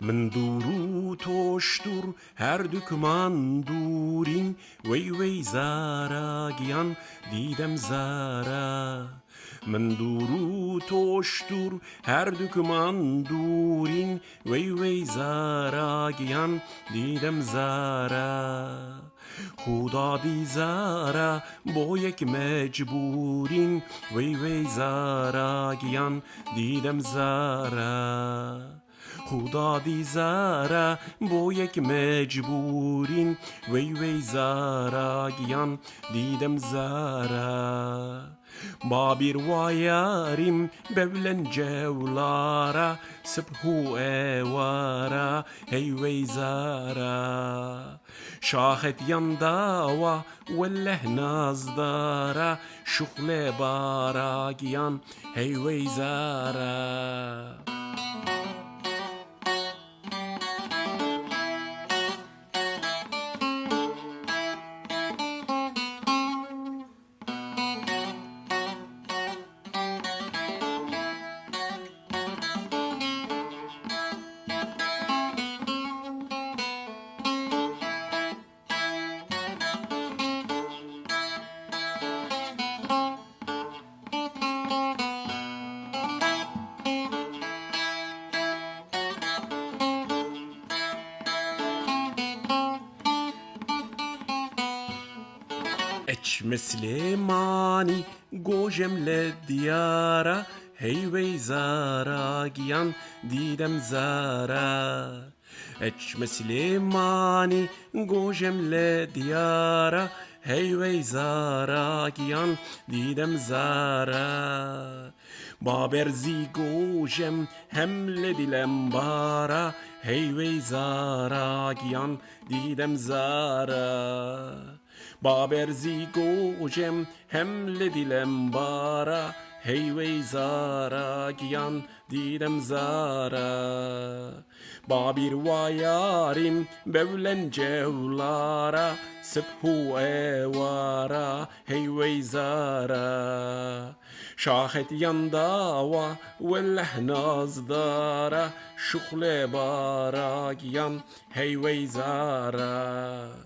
من دوور و تۆش دوور هەردووکمان دوورین وەی وەی زارا گیان دیدەم زارا. من دوور و تۆش دوور هەردووکمان دوورین وەی وەی زارا گیان دیدەم زارا. خودا دیزارە بۆ یەک مەجبوورین وەی وەی زارا گیان دیدەم زارا. خودا دیزارە بۆ یەک مەجبوورین وەی وەی زارا گیان دیدەم زارا. با بیر وا یاریم بەولەن جەولارە سبح و ئێوارە هەی وەی زارا. شاخت یان داوە واللە نازدارە شوخلێ بارا گیان هەی وەی زارا. ئەچمە سلێمانی گۆژەم لە دیارە هەی وەی زارا گیان دیدەم زارا. ئەچمە سلێمانی گۆژەم لە دیارە هەی وەی زارا گیان دیدەم زارا. با بەرزی گۆژەم هەم لە دیلم بارە هەی وەی زارا گیان دیدەم زارا. با بەرزی گۆژەم هەم لە دیلم بارە هەی وەی زارا گیان دیدەم زارا. با بیر وا یاریم بەولەن جەولارە سبح و ئێوارە هەی وەی زارا. شاخت یان داوە واللە نازدارە شوخلێ بارا گیان هەی وەی زارا.